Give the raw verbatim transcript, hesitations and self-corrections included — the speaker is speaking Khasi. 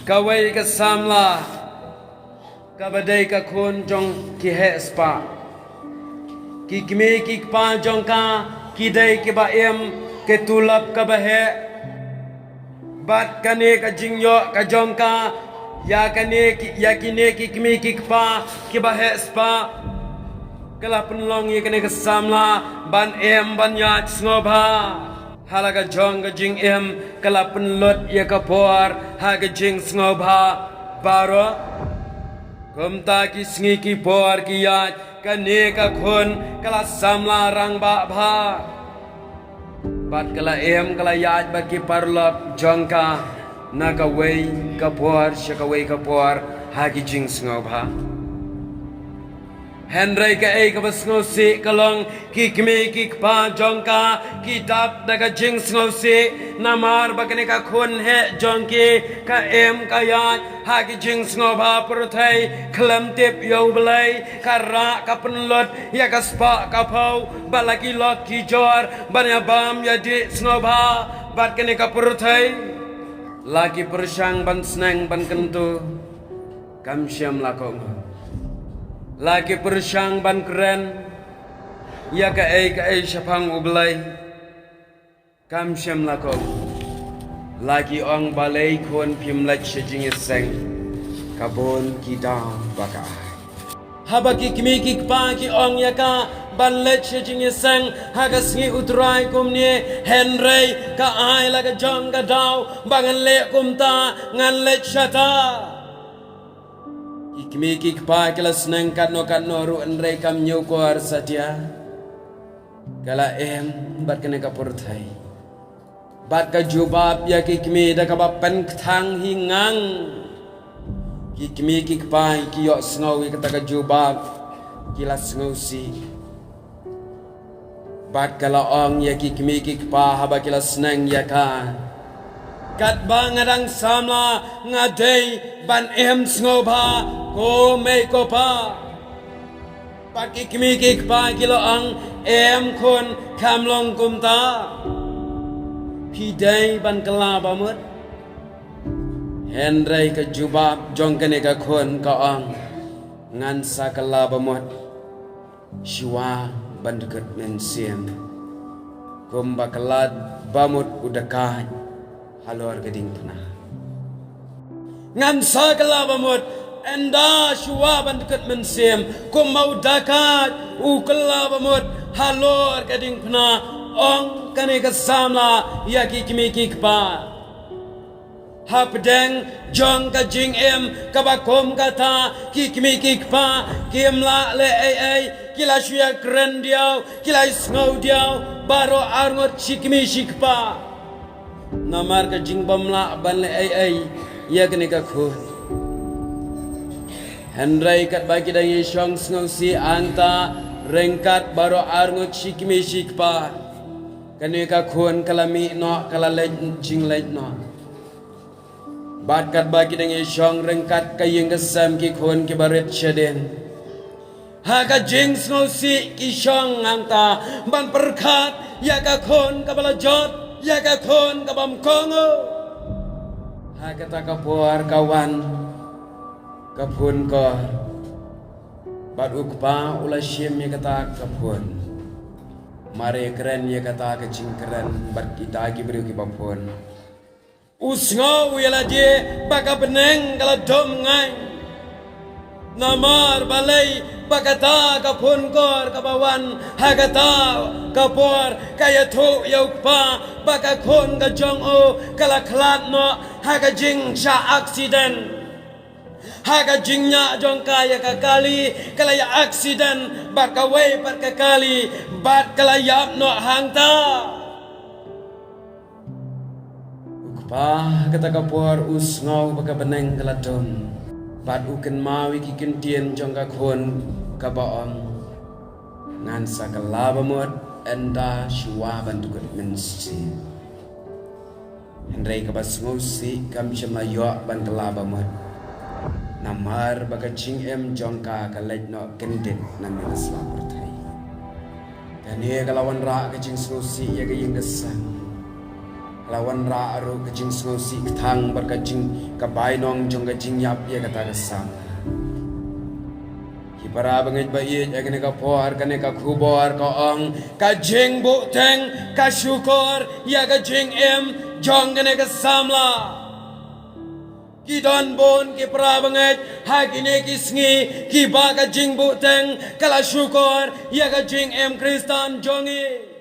Kawei ka samla kaba dei ka khun jong ki heh spah. Ki kmie ki kpa jong ka ki dei kiba im ki tulop kaba heh. Bad kane ka jingïoh ka jong ka ïa kane ki, ïa kine ki kmie ki kpa kiba heh spah, ka la pynlong ïa kane ka samla ban im ban ïaid sngewbha. Ha la ka jong ka jingim ka la pynlut ïa ka por ha ka jingsngewbha baroh. Kumta ki sngi ki por ki ïaid, kane ka khun ka la samla rangbah bha. Bad ka la im ka la ïaid bad ki paralok jong ka na kawei ka por sha kawei ka por ha ki jingsngewbha. Hynrei kaei kaba sngewsih ka long, ki kmie ki kpa jong ka ki dap da ka jingsngewsih namar ba kane ka khun heh jong ki ka im ka ïaid ha ki jingsngewbha pyrthei, khlem tip ïa U Blei, ka rah ka pynlut ïa ka spah ka phew bad la ki lok ki jor ban ïa bam ïa dih sngewbha bad kane ka pyrthei. La ki pyrshang ban sneng ban kyntu, kam shym la kohnguh. La ki pyrshang ban kren ïa kaei kaei shaphang U Blei, kam shym la kohnguh. La ki ong, balei khun phim leit sha jingïaseng? Ka bun ki daw ba ka ai. Haba ki kmie ki kpa ki ong ïa ka ban leit sha jingïaseng ha ka sngi U Trai kumne, hynrei ka ai la ka jong ka daw ba ngan leh kumta, ngan leit shata. Ki kmie ki kpa ki la sneng katno katno ruh, hynrei kam ñiewkor satia. Ka la im bad kane ka pyrthei. Bad ka jubab ïa ki kmie da kaba pynkthang hi ngang. Ki kmie ki kpa ki ïohsngew ïa kata ka jubab, ki la sngewsih. Bad ka la ong ïa ki kmie ki kpa haba ki la sneng ïa ka, katba nga dang samla nga dei ban im sngewbha ko mei ko pa. Bad ki kmie ki kpa ki la ong, em khun, kam long kumta. Phi dei ban kylla ba mut. Hynrei ka jubab jong kane ka khun ka ong, ngan sa kylla ba mut shuwa ban dkut mynsiem, kumba kylla ba mut u dakaid halor ka diengphna. Ngan sa kylla ba mut ynda shuwa ban dkut mynsiem, kumba u dakaid u kylla ba mut halor ka diengphna, ong kane ka samla ïa ki kmie ki kpa. Hapdeng jong ka jingim kaba kum kata, ki kmie ki kpa kim lah leh ei ei, ki la shu ïakren diaw, ki la sngew diaw baroh arngut shi kmie shi kpa. Namar ka jingbym lah ban leh ei ei ïa kane ka khun. Hynrei katba ki dang ïashong sngewsih hangta ryngkat baroh arngut shi kmie shi kpa, kane ka khun ka la mih noh, ka la leit jingleit noh. Bad katba ki dang ïashong ryngkat ka ïing ka sem, ki khun kiba rit shadien, ha ka jingsngewsih ki shong hangta ban pyrkhat ïa ka khun kaba la jot, ïa ka khun kabym kohnguh. Ha kata ka por ka wan ka phunkor, bad u kpa u la shim ïa kata ka phun. Mar ïakren ïa kata ka jingkren bad kita ki briew kiba phun, u sngew ïa lade ba ka bneng ka la dom ngai. Namar balei? Ba kata ka phunkor kaba wan ha kata ka por ka ïathuh ïa u kpa ba ka khun ka jong u ka la khlad noh ha ka jingshah aksiden. Ha ka jingñiah jong ka ïa ka kali, ka la ïa aksiden bad kawei pat ka kali, bad ka la ïap noh hangta. U kpa ha kata ka por u sngew ba ka bneng ka la dom, bad u kynmaw ïa ki kyntien jong ka khun kaba ong, ngan sa kylla ba mut ynda shuwa ban dkut mynsiem. Hynrei kaba sngewsih kam shym la ïoh ban kylla ba mut, namar ba ka jingim jong ka ka leit noh kyndit na ka sla pyrthei. Kane ka la wanrah ka jingsngewsih ïa ka ïing ka sem. La wanrah ruh ka jingsngewsih kthang bad ka jing ka bainong jong ka jingïap ïa kata ka samla. Ki para bangeit ba ïeit, ha kane ka por, kane ka khubor ka ong, ka jingbuhteng ka shukor ïa ka jingim jong kane ka samla. Ki don bun ki para bangeit ha kine ki sngi kiba ka jingbuhteng ka la shukor ïa ka jingim Khristan jong ngi.